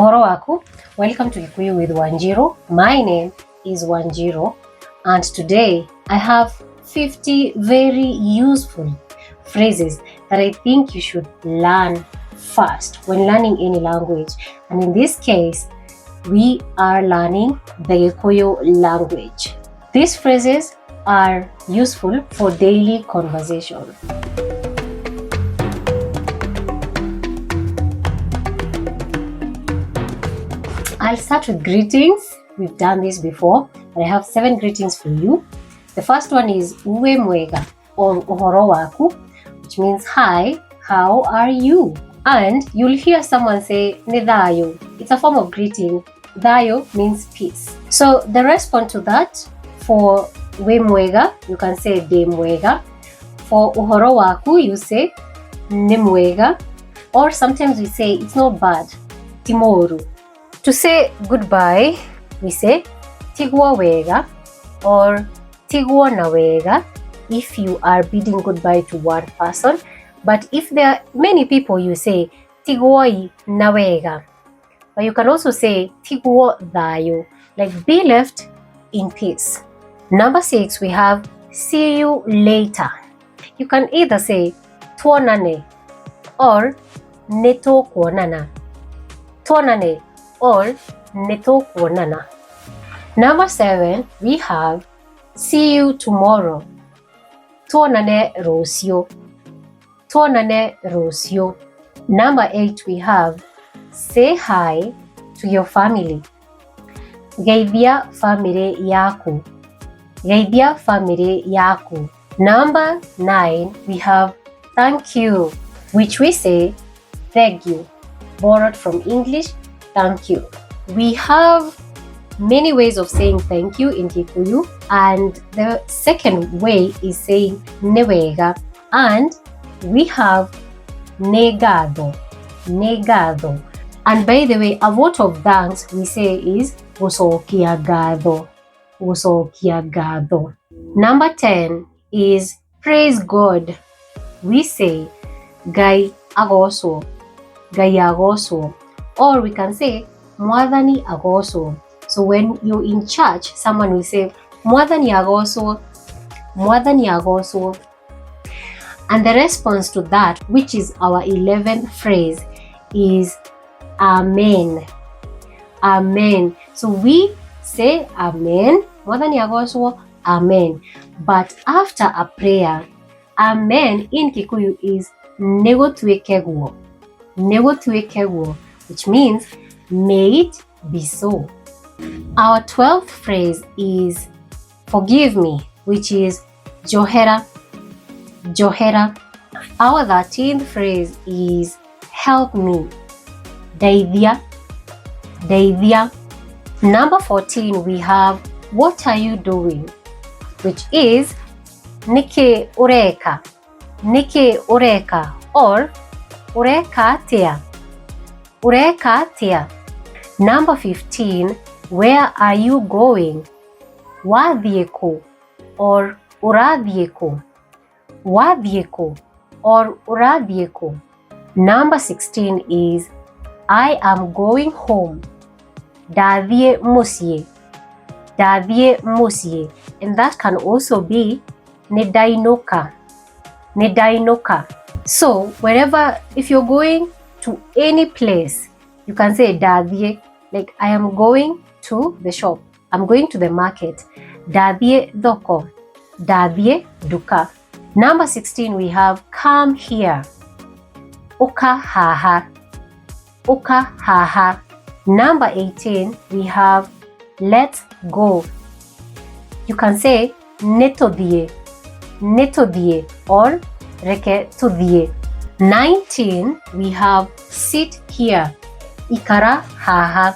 Uhoro waku, welcome to Gikuyu with Wanjiru. My name is Wanjiru, and today I have 50 very useful phrases that I think you should learn first when learning any language. And in this case, we are learning the Gikuyu language. These phrases are useful for daily conversation. I'll start with greetings. We've done this before, but I have 7 greetings for you. The first one is Uwe mwega or Uhoro waku, which means hi, how are you? And you'll hear someone say Ni thayo. It's a form of greeting. Thayo means peace. So the response to that for we mwega, you can say de mwega. For uhoro waku, you say ni mwega. Or sometimes we say it's not bad, timoru. To say goodbye, we say tigwa wega or tigwa na wega if you are bidding goodbye to one person. But if there are many people, you say tigwoi na wega. But you can also say tigwo thayo, like be left in peace. Number 6, we have see you later. You can either say tuonane or nĩtũkuonana. Tuonane or nĩtũkuonana. Number 7, we have see you tomorrow. Tuonane rũciũ. Tuonane rũciũ. Number 8, we have say hi to your family. Geithia family yaku. Geithia family yaku. Number 9, we have thank you, which we say thank you, borrowed from English, thank you. We have many ways of saying thank you in Kikuyu, and the second way is saying nĩ wega, and we have nĩ ngatho, nĩ ngatho. And by the way, a vote of thanks we say is gũcokia ngatho, gũcokia ngatho. Number 10 is praise God. We say Ngai agocwo, Ngai agocwo, or we can say Mwathani agocwo. So when you're in church, someone will say Mwathani agocwo, Mwathani agocwo. And the response to that, which is our 11th phrase, is Amen. Amen. So we say Amen, Mwathani agocwo, Amen. But after a prayer, Amen in Kikuyu is nĩgũtuĩke guo, nĩgũtuĩke guo, which means may it be so. Our 12th phrase is forgive me, which is njohera, njohera. Our 13th phrase is help me, ndeithia, ndeithia. Number 14, we have what are you doing, which is nĩkĩ ũreka, nĩkĩ ũreka, or ũreka atĩa, ũreka atĩa. Number 15, where are you going, wathiĩ kũ or ũrathiĩ kũ, wathiĩ kũ or ũrathiĩ kũ. Number 16 is I am going home, ndathiĩ mũciĩ, ndathiĩ mũciĩ. And that can also be nĩ ndainũka, nĩ ndainũka. So wherever, if you're going to any place, you can say ndathiĩ, like I am going to the shop, I'm going to the market, ndathiĩ thoko, ndathiĩ nduka. Number 16, we have come here, ũka haha, ũka haha. Number 18, we have let's go. You can say nĩtũthiĩ, nĩtũthiĩ, or reke tũthiĩ. 19, we have sit here, ikara haha,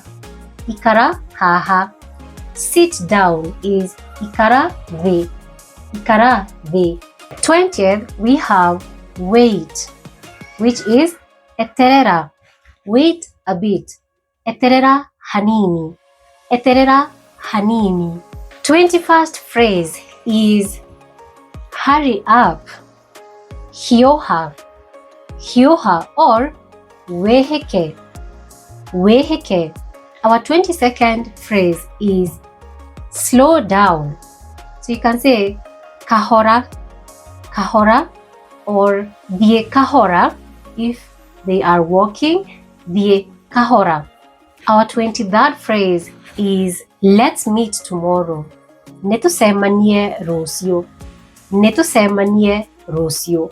ikara haha. Sit down is ikara thĩ, ikara thĩ. 20th, we have wait, which is eterera, wait a bit, eterera hanini, eterera hanini. 21st phrase is hurry up, hiũha, hiũha, or wĩhĩke, Wĩhĩke. Our 22nd phrase is slow down. So you can say kahora, kahora, or thiĩ kahora if they are walking, thiĩ kahora. Our 23rd phrase is let's meet tomorrow. Nĩtũcemanie rũciũ. Nĩtũcemanie rũciũ.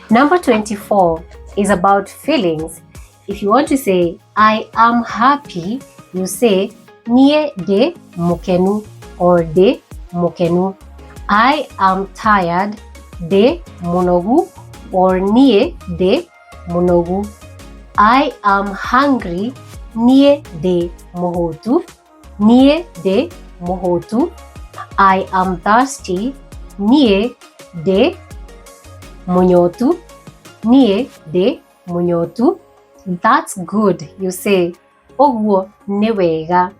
Number 24 is about feelings. If you want to say I am happy, you say niĩ ndĩ mũkenu or ndĩ mũkenu. I am tired, ndĩ mũnogu or niĩ ndĩ mũnogu. I am hungry, niĩ ndĩ mũhũtu, niĩ ndĩ mũhũtu. I am thirsty, niĩ ndĩ mũnyotu, niĩ ndĩ mũnyotu. That's good, you say ũguo nĩ wega,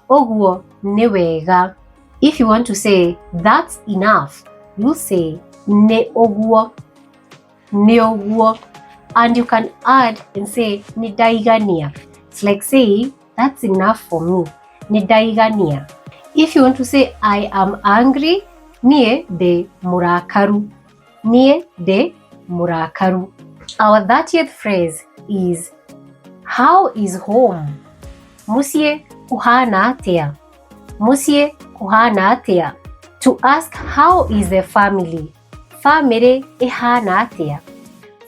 ũguo nĩ wega. If you want to say that's enough, you say nĩ ũguo, nĩ ũguo. And you can add and say nĩ ndaigania. It's like saying that's enough for me. Nĩ ndaigania. If you want to say I am angry, niĩ ndĩ mũrakaru. Niĩ ndĩ mũrakaru. Our 30th phrase is how is home? Mũciĩ kũhana atĩa? Mũciĩ kũhana atĩa? To ask how is the family? Famĩlĩ ĩhana atĩa?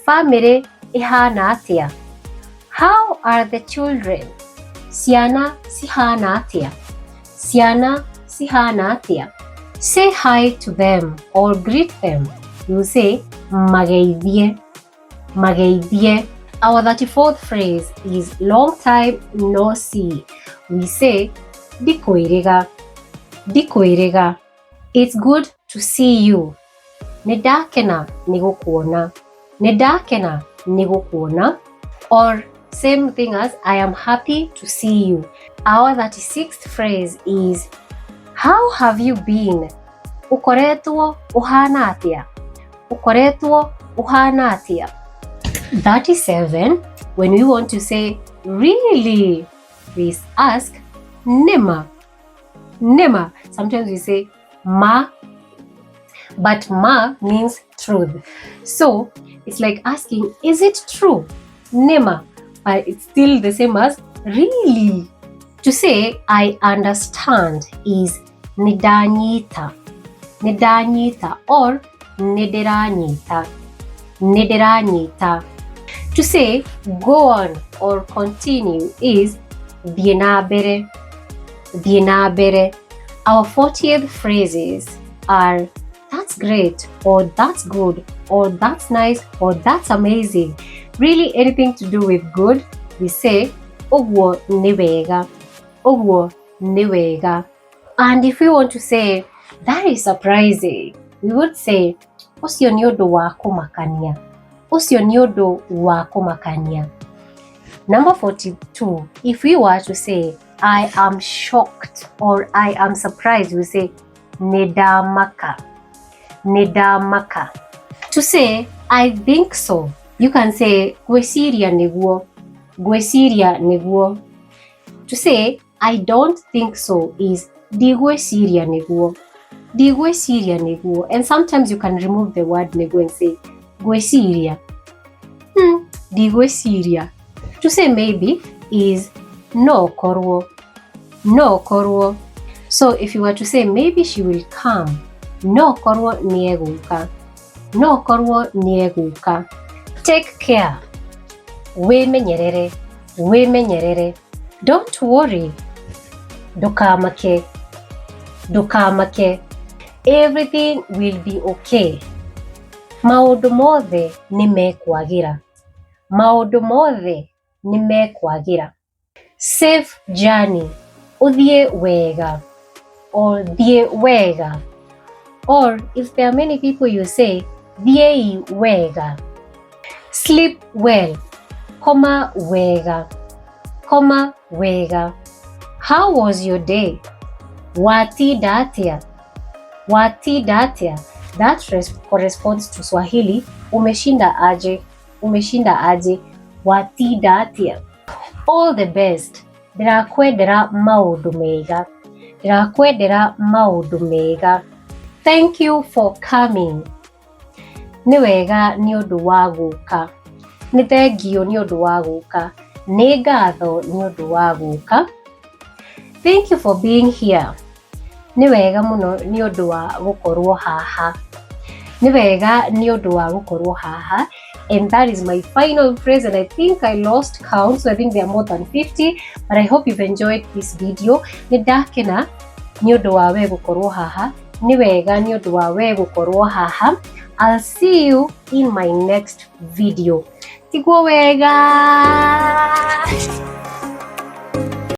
Famĩlĩ ĩhana atĩa? How are the children? Ciana cihana atĩa? Ciana cihana atĩa? Say hi to them or greet them. You say mageithie, mageithie. Our 34th phrase is long time no see. We say ndikwĩrĩga, ndikwĩrĩga. It's good to see you. Nĩ ndakena nĩ gũkuona. Nĩ ndakena nĩ gũkuona. Or same thing as I am happy to see you. Our 36th phrase is how have you been? Ũkoretwo ũhana atĩa? Ũkoretwo ũhana atĩa? 37, when we want to say really, we ask nĩma. Nĩma. Sometimes we say ma, but ma means truth. So it's like asking, is it true? Nĩma. But it's still the same as really. To say I understand is nĩndanyita, nĩndanyita or nĩndĩranyita, nĩndĩranyita. To say go on or continue is thiĩ na mbere, thiĩ na mbere. Our 40th phrases are that's great or that's good or that's nice or that's amazing. Really anything to do with good, we say ũguo nĩ wega, ũguo nĩ wega. And if we want to say that is surprising, we would say ũcio nĩ ũndũ wa kũmakania, ũcio nĩ ũndũ wa kũmakania. Number 42, if we were to say I am shocked or I am surprised, we say nĩndamaka, nĩndamaka. To say I think so, you can say ngwĩciria nĩguo, ngwĩciria nĩguo. To say I don't think so is ndigwĩciria nĩguo, ndigwĩciria nĩguo. And sometimes you can remove the word nĩguo and say ngwĩciria. Ndigwĩciria. To say maybe is no korwo, no korwo. So if you were to say maybe she will come, no korwo nĩegũka, no korwo nĩegũka. Take care, wĩmenyerere, wĩmenyerere. Don't worry, ndũkamake, ndũkamake. Everything will be okay. Maũndũ mothe nĩ mekwagĩra, maũndũ mothe nĩ mekwagĩra. Safe journey, ũthiĩ wega or thiĩ wega. Or if there are many people you say thiĩi wega. Sleep well, koma wega, koma wega. How was your day? Watinda atĩa? Watinda atĩa? That corresponds to Swahili, umeshinda aje, umeshinda aje, watinda atĩa. All the best. Ndĩrakwendera maũndũ mega. Ndĩrakwendera maũndũ mega. Thank you for coming. Nĩ wega nĩ ũndũ wa gũka. Nĩ thengiũ nĩ ũndũ wa gũka. Nĩ ngatho nĩ ũndũ wa gũka. Thank you for being here. Nĩ wega mũno nĩ ũndũ wa gũkorwo haha. Nĩ wega nĩ ũndũ wa gũkorwo haha. And that is my final phrase, and I think I lost count, so I think there are more than 50, but I hope you've enjoyed this video. Nĩ ndakena nĩ ũndũ wa we gũkorwo haha. Nĩ wega nĩ ũndũ wa we gũkorwo haha. I'll see you in my next video. Tiguo wega.